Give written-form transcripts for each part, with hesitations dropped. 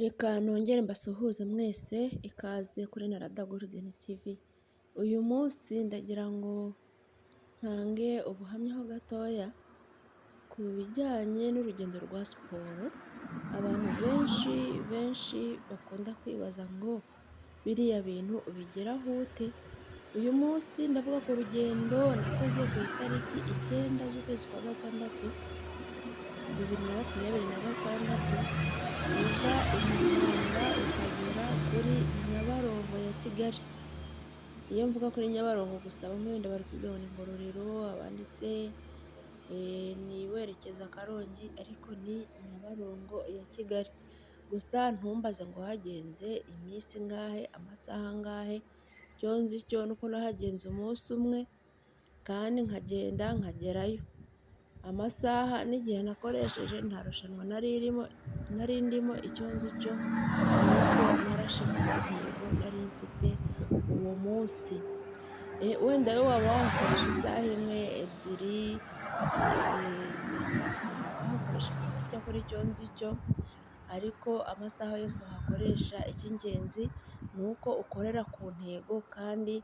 Reka nongere mbasuhuze mwese, ikaze kuri Narada Golden TV. Uyu munsi ndagira ngo ntange ubuhamya ho gatoya ku bijyanye n'urugendo rwa siporo. Abantu benshi benshi bakunda kwibaza ngo biriya bintu ubigeraho ute? Uyu munsi ndavuga ku rugendo nakoze ku itariki 9 z'ukwezi kwa gatandatu 2026, uva i Muhanga ukagera kuri Nyabarongo ya Kigali. Iyo mvuga kuri Nyabarongo gusa bamwe wenda bari kwibwira ngo ni Ngororero, abandi se ni werekeza Karongi, ariko ni Nyabarongo ya Kigali. Gusa ntumbaze ngo hagenze iminsi ingahe, amasaha angahe, icyo nzi cyo ni uko nahagenze umunsi umwe kandi nkagenda nkagerayo. Amasaha n'igihe nakoresheje nta rushanwa nari ndimo, icyo nzi cyo ni uko narashe ku ntego nari mfite uwo munsi. Wenda wowe waba wahakoresha isaha imwe, ebyiri, wahakoresha icyakora icyo nzi cyo ariko amasaha yose wahakoresha, icy'ingenzi ni uko ukorera ku ntego kandi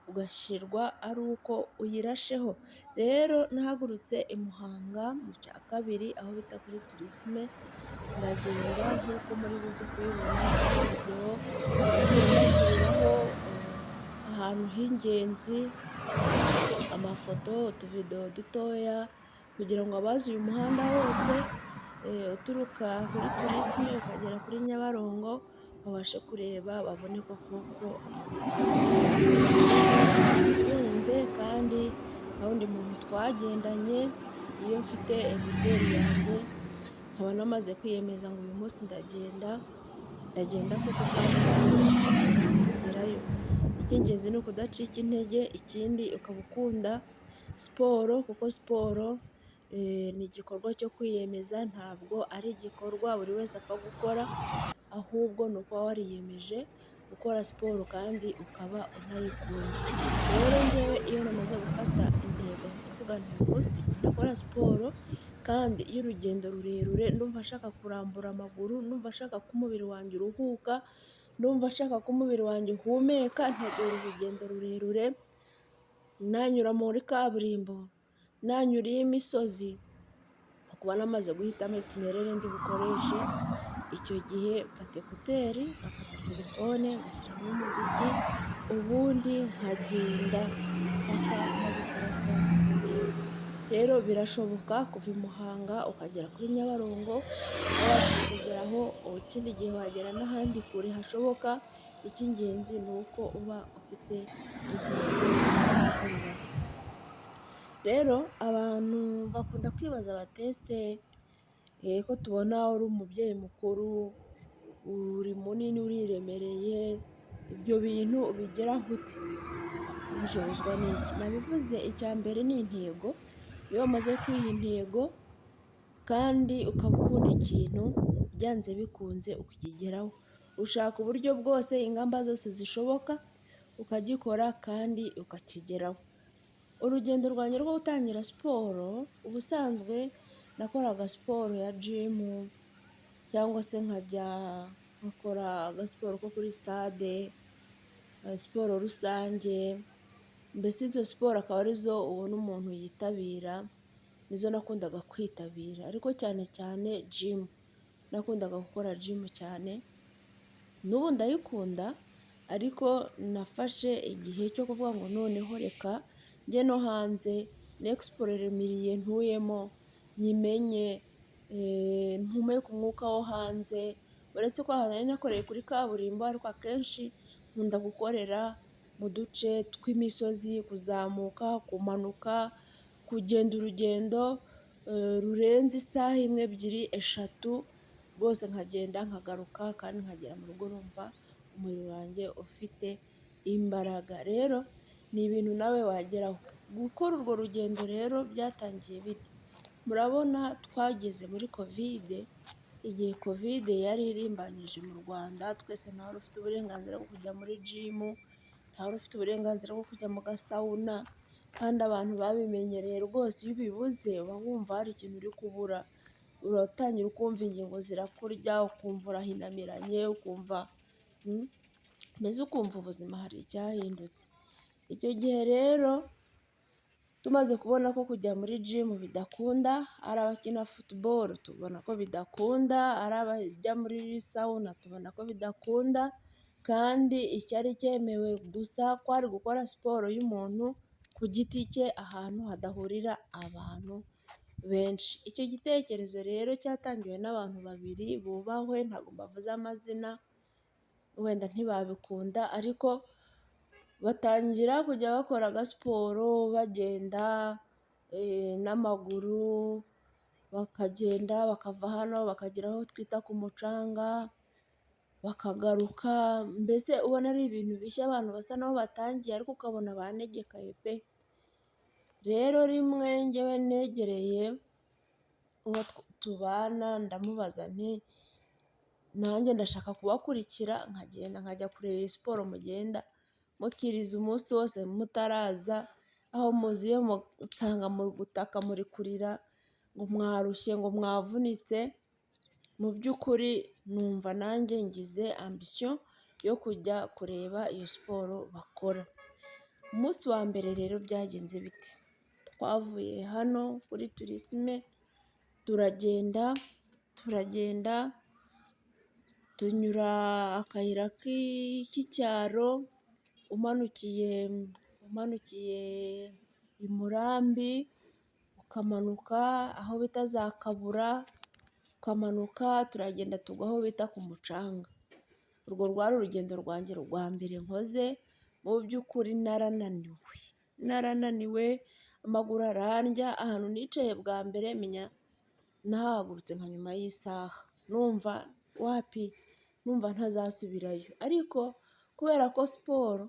ugashyirwa ari uko uyirasheho. Rero nahagurutse i Muhanga mu cya kabiri aho bita kuri Tourisme, ndagenda nk'uko muri buze kubibona muri videwo, nagiye mbashyiriraho ahantu h'ingenzi, amafoto, utuvidewo dutoya kugira ngo abazi uyu muhanda wose uturuka kuri Tourisme ukagera kuri Nyabarongo babashe kureba babone koko ko nagenze kandi nta wundi muntu twagendanye. Iyo mfite écouteurs yanjye nkaba namaze kwiyemeza ngo uyu munsi ndagenda, ndagenda koko kandi nkagerayo. Icy'ingenzi ni ukudacika intege, ikindi ukaba ukunda siporo kuko siporo ni igikorwa cyo kwiyemeza, ntabwo ari igikorwa buri wese apfa gukora, ahubwo ni ukuba wariyemeje gukora siporo kandi ukaba unayikunda. Rero njyewe iyo namaze gufata intego nkavuga nti uyu munsi ndakora siporo kandi y'urugendo rurerure, ndumva nshaka kurambura amaguru, ndumva nshaka ko umubiri wanjye uruhuka, ndumva nshaka ko umubiri wanjye uhumeka, ntegura urugendo rurerure, nanyura muri kaburimbo, nanyura iy'imisozi, kuba namaze guhitamo itinéraire ndi bukoreshe, icyo gihe mfata écouteurs, ngafata telefone ngashyiramo umuziki, ubundi nkagenda mpaka maze kurasa ku ntego. Rero birashoboka kuva i Muhanga ukagera kuri Nyabarongo, wabashije kugeraho, ikindi gihe wagera n'ahandi kure hashoboka, icy'ingenzi ni uko uba ufite intego ukoreraho. Rero abantu bakunda kwibaza bati ese ko tubona uri umubyeyi mukuru, uri munini uriremereye, ibyo bintu ubigeraho ute? Ubishobozwa n'iki? Nabivuze, icya mbere ni intego, iyo wamaze kwiha intego kandi ukaba ukunda ikintu, byanze bikunze ukikigeraho. Ushaka uburyo bwose, ingamba zose zishoboka ukagikora kandi ukakigeraho. Urugendo rwanjye rwo gutangira siporo, ubusanzwe nakoraga siporo ya gym cyangwa se nkajya nkakora agasiporo ko kuri sitade, siporo rusange, mbese izo siporo akaba arizo ubona umuntu yitabira, nizo nakundaga kwitabira ariko cyane cyane gym. Nakundaga gukora gym cyane, n'ubu ndayikunda ariko nafashe igihe cyo kuvuga ngo noneho reka njye no hanze nexplore milieu ntuyemo, nyimenye, mpumeke umwuka wo hanze, uretse ko aha nari nakoreye kuri kaburimbo ariko akenshi nkunda gukorera mu duce tw'imisozi, kuzamuka, kumanuka, kugenda urugendo rurenze isaha imwe, ebyiri, eshatu, rwose nkagenda nkagaruka kandi nkagera mu rugo numva umubiri wanjye ufite imbaraga. Rero ni ibintu nawe wageraho. Gukora urwo rugendo rero byatangiye bite? Murabona twageze muri Covid, igihe Covid yari irimbanyije mu Rwanda, twese ntawari ufite uburenganzira bwo kujya muri gym, ntawari ufite uburenganzira bwo kujya mu gasauna, kandi abantu babimenyereye rwose iyo ubibuze uba wumva hari ikintu uri kubura. Uratangira ukumva ingingo zirakurya, ukumva urahinamiranye, ukumva mbese ukumva ubuzima hari icyahindutse. Icyo gihe rero tumaze kubona ko kujya muri gym bidakunda, ari abakina football tubona ko bidakunda, ari abajya muri sauna tubona ko bidakunda, kandi icyari cyemewe gusa kwari gukora siporo y'umuntu ku giti cye ahantu hadahurira abantu benshi. Icyo gitekerezo rero cyatangiwe n'abantu babiri bubahwe, ntabwo mbavuze amazina, wenda ntibabikunda, ariko batangira kujya bakora agasiporo bagenda n'amaguru, bakagenda bakava hano bakagera aho twita ku mucanga, bakagaruka, mbese ubona ari ibintu bishya abantu basa naho batangiye, ariko ukabona banegekaye pe! Rero rimwe njyewe negereye uwo tubana ndamubaza nti: "Nanjye ndashaka kubakurikira nkagenda nkajya kureba iyi siporo mugenda mukiriza umunsi wose mutaraza, aho muziye nsanga muri gutaka, muri kurira ngo mwarushye, ngo mwavunitse." Mu by'ukuri numva nanjye ngize ambition yo kujya kureba iyo siporo bakora. Umunsi wa mbere rero byagenze bite? Twavuye hano kuri Tourisme turagenda, turagenda tunyura akayira k'icyaro, umanukiye i Murambi, ukamanuka aho bita za Kabura, ukamanuka turagenda tugwa aho bita ku mucanga. Urwo rwari urugendo rwanjye rwa mbere nkoze, mu by'ukuri narananiwe, narananiwe, amaguru arandya, ahantu nicaye bwa mbere menya nahahagurutse nka nyuma y'isaha, numva wapi, numva ntazasubirayo, ariko kubera ko siporo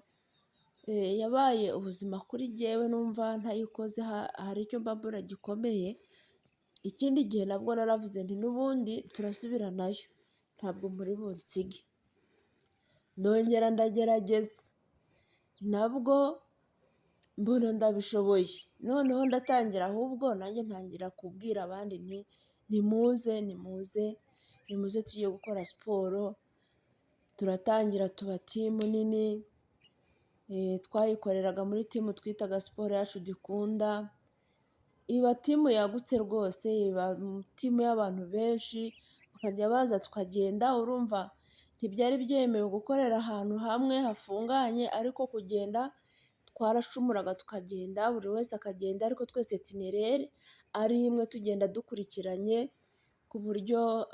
yabaye ubuzima kuri jyewe, numva ntayikoze hari icyo mba mbura gikomeye. Ikindi gihe nabwo naravuze nti: "N'ubundi turasubiranayo, ntabwo muri bunsige." Ndongera ndagerageza, nabwo mbona ndabishoboye, noneho ndatangira, ahubwo nanjye ntangira kubwira abandi nti: "Nimuze, nimuze, nimuze tujye gukora siporo." Turatangira tuba team nini, twayikoreraga muri team twitaga Siporo Yacu Dukunda, iba team yagutse rwose, iba team y'abantu benshi, bakajya baza tukagenda. Urumva ntibyari byemewe gukorera ahantu hamwe hafunganye, ariko kugenda twaracumuraga tukagenda, buri wese akagenda, ariko twese itinéraire ari imwe, tugenda dukurikiranye ku buryo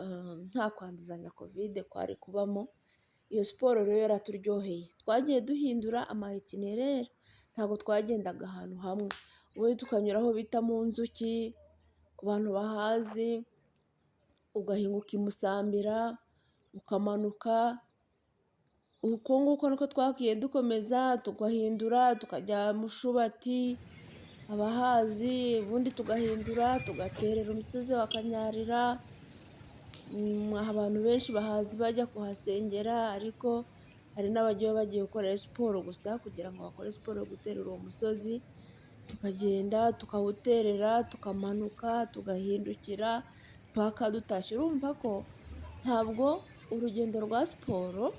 nta kwanduzanya Covid kwari kubamo. Iyo siporo rero yaraturyoheye, twagiye duhindura ama itinéraire, ntabwo twagendaga ahantu hamwe, ubundi tukanyura aho bita mu nzuki ku bantu bahazi, ugahinguka i Musambira, ukamanuka, uko nguko niko twagiye dukomeza tugahindura, tukajya Mushubati abahazi, ubundi tugahindura tugaterera umusozi wa Kanyarira, abantu benshi bahazi bajya kuhasengera, ariko hari n'abajyayo bagiye gukora siporo gusa kugira ngo bakore siporo yo guterera uwo musozi, tukagenda tukawuterera, tukamanuka, tugahindukira paka dutashye. Urumva ko ntabwo urugendo rwa siporo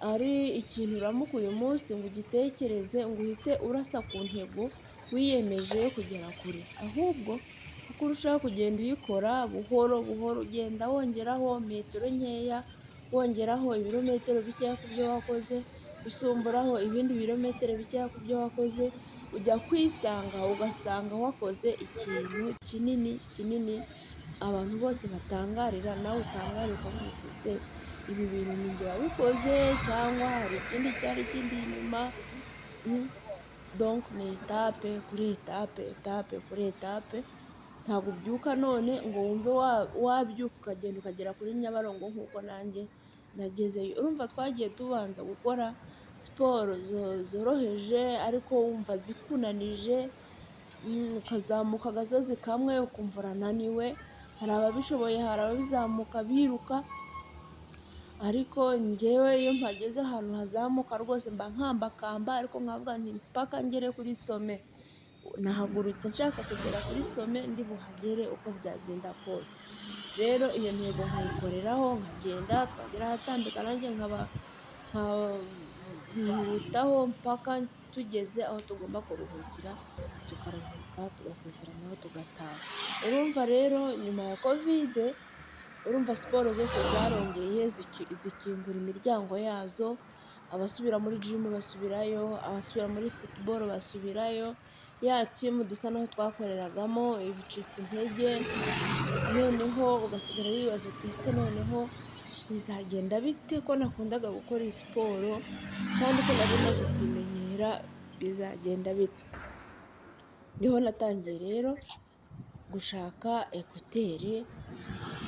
ari ikintu uramuka uyu munsi ngo ugitekereze ngo uhite urasa ku ntego wiyemeje yo kugera kure, ahubwo uko urushaho kugenda uyikora buhoro buhoro, ugenda wongeraho metero nkeya, wongeraho ibirometero bikeya ku byo wakoze, usumburaho ibindi birometero bikeya ku byo wakoze, ujya kwisanga ugasanga wakoze ikintu kinini kinini abantu bose batangarira, nawe utangarira ukavuga uti: "Ese ibi bintu ni njye wabikoze cyangwa hari ikindi cyari kindi inyuma?" Donc ni étape kuri étape, étape kuri étape, ntabwo ubyuka none ngo wumve wabyuka ukagenda ukagera kuri Nyabarongo nk'uko nanjye nagezeyo. Urumva twagiye tubanza gukora siporo zoroheje ariko wumva zikunanije, ukazamuka agasozi kamwe ukumva urananiwe, hari ababishoboye, hari ababizamuka biruka, ariko njyewe iyo mpageze ahantu hazamuka rwose mba nkambakamba, ariko nkavuga nti: "Mpaka ngere kuri sommet." Nahagurutse nshaka kugera kuri sommet, ndi buhagere uko byagenda kose. Rero iyo ntego nkayikoreraho, nkagenda, twagera ahatambika nanjye nkaba nkihutaho mpaka tugeze aho tugomba kuruhukira, tukaruhuka, tugasezeranaho, tugataha. Urumva rero nyuma ya Covid, urumva siporo zose zarongeye zikingura imiryango yazo, abasubira muri gym basubirayo, abasubira muri football basubirayo, ya team dusa naho twakoreragamo ibicitse intege, noneho ugasigara wibaza uti: "Ese noneho bizagenda bite, ko nakundaga gukora iyi siporo kandi ko nari maze kuyimenyera, bizagenda bite?" Niho natangiye rero gushaka écouteurs,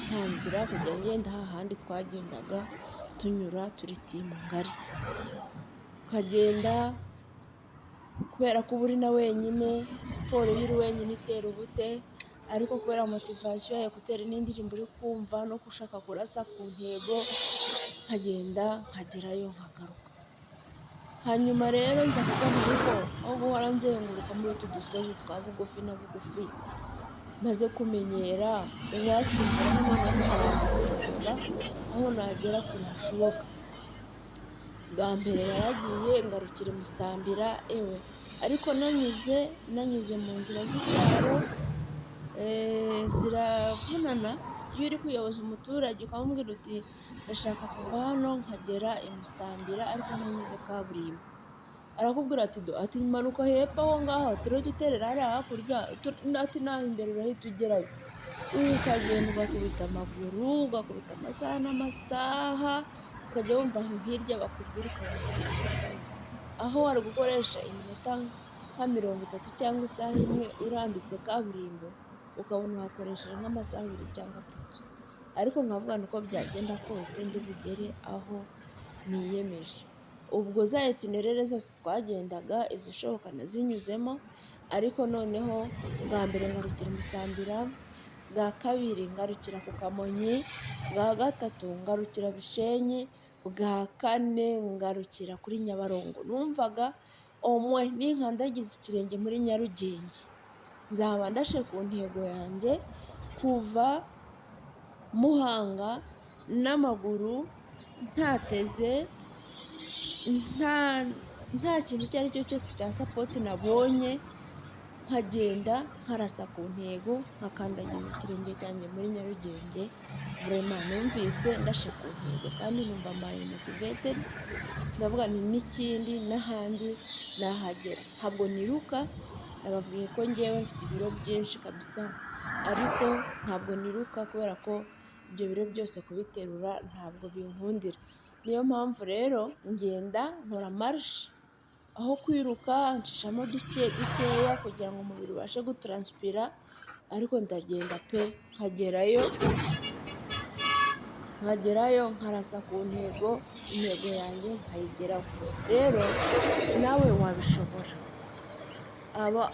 ntangira kujya ngenda hahandi twagendaga tunyura turi team ngari. Ukagenda kubera ko uba uri na wenyine, siporo iyo uri wenyine itera ubute, ariko kubera motivation ya écouteurs n'indirimbo uri kumva no gushaka kurasa ku ntego, nkagenda nkagerayo nkagaruka. Hanyuma rero nza kuvuga nti: "Ariko aho guhora nzenguruka muri utu dusozi twa bugufi na bugufi maze kumenyera, uwasumburaho noneho nkarambuka nkareba aho nagera kure hashoboka." Bwa mbere naragiye ngarukira i Musambira, ewe, ariko nanyuze mu nzira z'icyaro ziravunana. Iyo uri kuyoboza umuturage ukamubwira uti: "Ndashaka kuva hano nkagera i Musambira ariko ntanyuze kaburimbo," arakubwira ati: "Do," ati, "manuka hepfo aho ngaho, turahita uterera hariya hakurya," ati, "naho imbere urahita ugerayo." Ukagenda ugakubita amaguru, ugakubita amasaha n'amasaha, ukajya wumva aho hirya bakubwira ukabona gushyikayo. Aho wari gukoresha iminota nka 30 cyangwa isaha imwe urambitse kaburimbo, ukabona uhakoresheje nk'amasaha 2 cyangwa 3. Ariko nkavuga nti: "Uko byagenda kose ndi bugere aho niyemeje." Ubwo za itinéraire zose twagendaga, izishoboka nazinyuzemo, ariko noneho bwa mbere ngarukira i Musambira, bwa kabiri ngarukira ku Kamonyi, bwa gatatu ngarukira Bishenyi, bwa kane ngarukira kuri Nyabarongo. Numvaga omwe ninkandagiza ikirenge muri Nyarugenge nzaba ndashe ku ntego yanjye, kuva Muhanga n'amaguru, ntateze, nta kintu icyo ari cyo cyose cya support nabonye, nkagenda nkarasa ku ntego, nkakandagiza ikirenge cyanjye muri Nyarugenge. Vraiment numvise ndashe ku ntego kandi numva mbaye motivated, ndavuga nti n'ikindi n'ahandi nahagera. Ntabwo niruka, nababwiye ko ngewe mfite ibiro byinshi kabisa, ariko ntabwo niruka kubera ko ibyo biro byose kubiterura ntabwo binkundira. Niyo mpamvu rero ngenda nkora marche aho kwiruka, nshishamo duke dukeya kugira ngo umubiri ubashe gutaransipira, ariko ndagenda pe, nkagerayo, nkagerayo nkarasa ku ntego, intego yanjye nkayigeraho. Rero nawe wabishobora.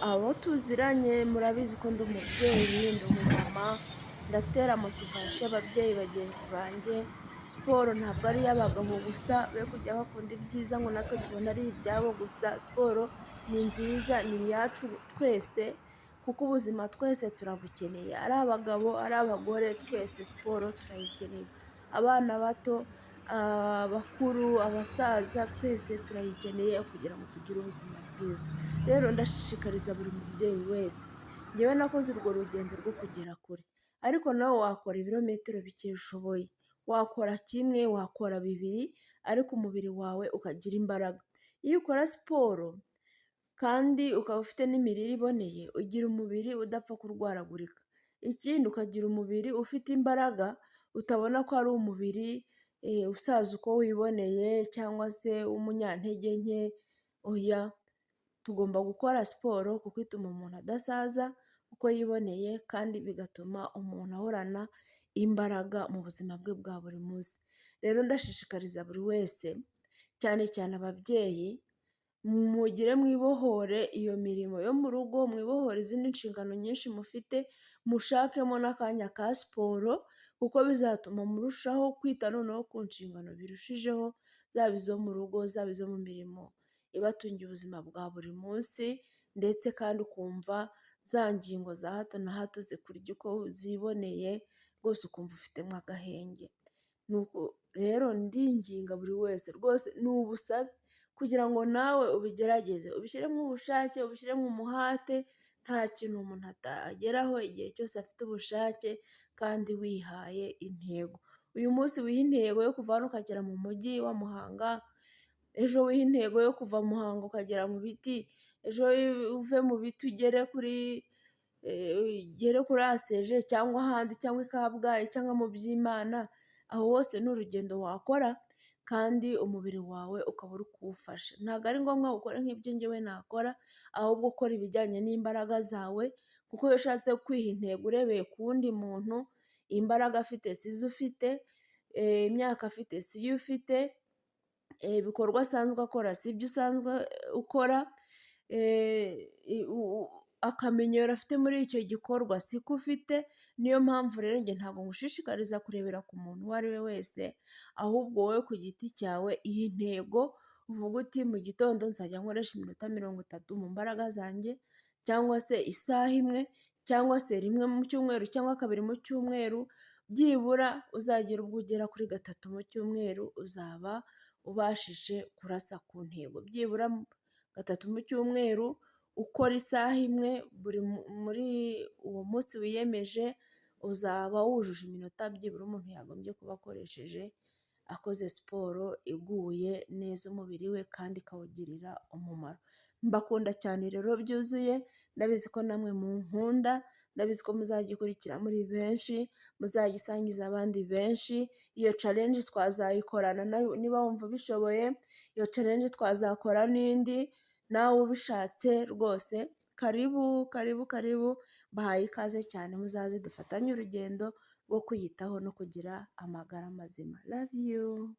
Abo tuziranye murabizi ko ndi umubyeyi, ndi umumama, ndatera motivation ababyeyi bagenzi banjye. Siporo ntabwo ari iy'abagabo gusa, be kujya bakunda ibyiza ngo natwe tubona ari ibyabo gusa. Siporo ni nziza, ni iyacu twese, kuko ubuzima twese turabukeneye, ari abagabo, ari abagore, twese siporo turayikeneye. Abana bato, abakuru, abasaza, twese turayikeneye kugira ngo tugire ubuzima bwiza. Rero ndashishikariza buri mubyeyi wese, njyewe nakoze urwo rugendo rwo kugera kure, ariko nawe wakora ibirometero bike ushoboye, wakora kimwe, wakora bibiri, ariko umubiri wawe ukagira imbaraga. Iyo ukora siporo kandi ukaba ufite n'imirire iboneye, ugira umubiri udapfa kurwaragurika. Ikindi, ukagira umubiri ufite imbaraga, utabona ko ari umubiri usaza uko wiboneye cyangwa se w'umunyantege nke, oya, tugomba gukora siporo kuko ituma umuntu adasaza uko yiboneye, kandi bigatuma umuntu ahorana imbaraga mu buzima bwe bwa buri munsi. Rero ndashishikariza buri wese, cyane cyane ababyeyi, mugire mwibohore iyo mirimo yo mu rugo, mwibohore izindi nshingano nyinshi mufite, mushakemo n'akanya ka siporo, kuko bizatuma murushaho kwita noneho ku nshingano birushijeho, zaba izo mu rugo, zaba izo mu mirimo ibatungiye ubuzima bwa buri munsi. ndetse kandi ukumva za ngingo za hato na hato zikurya uko ziboneye, rwose ukumva ufitemo agahenge. Nuko rero ndinginga buri wese rwose ni ubusabe kugira ngo nawe ubigerageze, ubishyiremo ubushake, ubishyiremo umuhate, nta kintu umuntu atageraho igihe cyose afite ubushake kandi wihaye intego. Uyu munsi wiha intego yo kuva hano ukagera mu mujyi wa Muhanga, ejo wiha intego yo kuva Muhanga ukagera mu biti, ejo uve mu biti ugere kuri ACG cyangwa ahandi cyangwa i Kabgayi cyangwa mu Byimana, aho hose ni urugendo wakora kandi umubiri wawe ukaba uri kuwufasha. Ntabwo ari ngombwa gukora nk'ibyo njyewe nakora, ahubwo ukora ibijyanye n'imbaraga zawe, kuko iyo ushatse kwiha intego urebeye ku wundi muntu, imbaraga afite sizo ufite, imyaka afite siyo ufite, ibikorwa asanzwe akora sibyo usanzwe ukora, akamenyero afite muri icyo gikorwa siko ufite. Niyo mpamvu rero njye ntabwo ngushishikariza kurebera ku muntu uwo ari we wese, ahubwo wowe ku giti cyawe iyi ntego uvuga uti: "Mu gitondo nzajya nkoresha iminota 30 mu mbaraga zanjye, cyangwa se isaha imwe, cyangwa se rimwe mu cyumweru, cyangwa kabiri mu cyumweru." Byibura uzagera ubwo ugera kuri gatatu mu cyumweru, uzaba ubashije kurasa ku ntego. Byibura gatatu mu cyumweru ukora isaha imwe buri muri uwo munsi wiyemeje, uzaba wujuje iminota byibura umuntu yagombye kuba akoresheje akoze siporo iguye neza umubiri we kandi ikawugirira umumaro. Mbakunda cyane rero byuzuye, ndabizi ko namwe munkunda, ndabizi ko muzagikurikira muri benshi, muzagisangiza abandi benshi. Iyo challenge twazayikorana niba wumva ubishoboye, iyo challenge twazakora n'indi nawe ubishatse. Rwose karibu, karibu, karibu, mbahaye ikaze cyane. Muzaze dufatanye urugendo rwo kwiyitaho no kugira amagara mazima. Love you.